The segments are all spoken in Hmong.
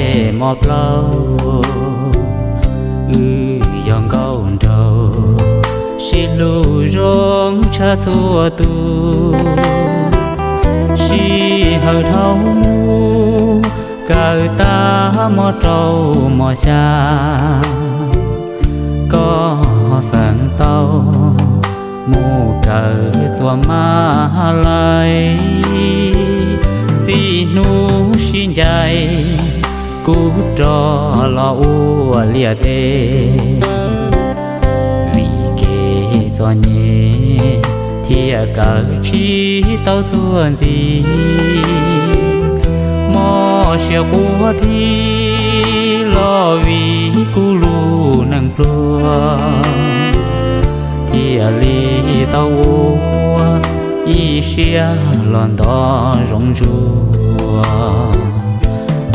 dej mov plaub. Wb yog nkauj nraug, sib hlub zoo tshaj txhua tus. Sij hawm dhau mus, kawm tag mov rau mov xya, koj xeem tau mus kawm txuas mas lais. Txij hnub sib ncaim, kuv rov los ua liaj teb. Vim kev txom nyem thiaj kawm tsis tau txuas ntxiv. Mob siab quaj dhi los vim kuv lub neej pluag, thiaj li tau ua ib siab los nto zoov ntsuag.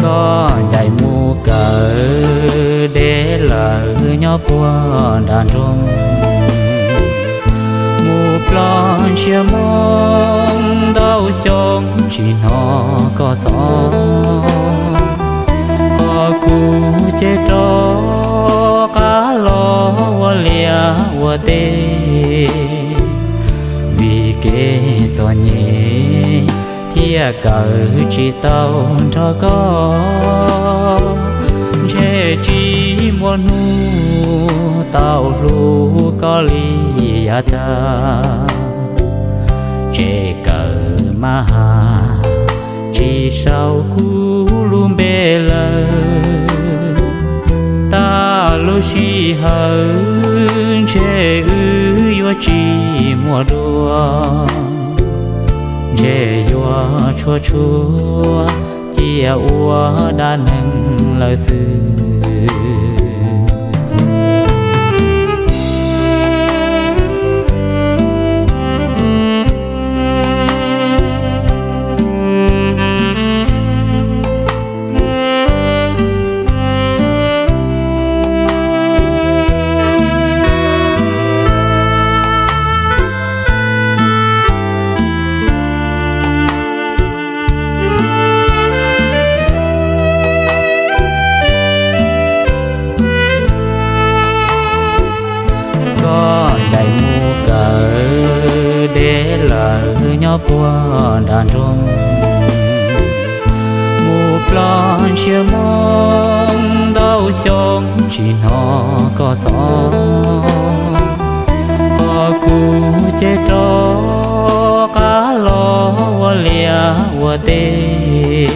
Koj ncaim mus kawm deb lawm nyob puag nram nroog, mus ploj ntshiab moo ntau xyoo tsis hnov koj xov. Ho kuv ces rov qab los ua liaj ua teb, vim kev txom nyem thiaj kawm tsis tau nrog koj. Ntshe tsis muaj hnub tau hlub koj li yav tag. Tseg kawm mas has, tsis sau kuv lub npe lawm. Tag lub sij hawm ntshe wb yuav tsis muaj dua. Ntshe yuav tshuaj tshuaj cia ua dab neeg lawm xwb. Koj ncaim mus kawm deb lawm nyob puag nram nroog, mus ploj ntshiab moo ntau xyoo tsis hnov koj xov. Ho kuv ces rov qab los ua liaj ua teb,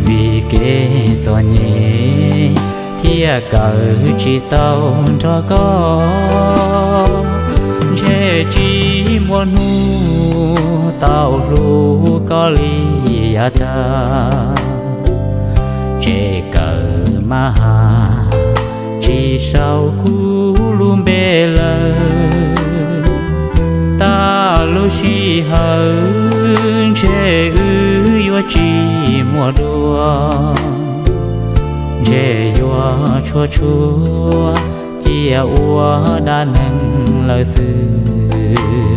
vim kev txom nyem thiaj kawm tsis tau nrog koj. Ntshe tsis muaj hnub tau hlub koj li yav tag. Tseg kawm mas has, tsis sau kuv lub npe lawm. Tag lub sij hawm ntshe wb yuav tsis muaj dua. Ntshe yuav tshuaj tshuaj cia ua dab neeg lawm xwb.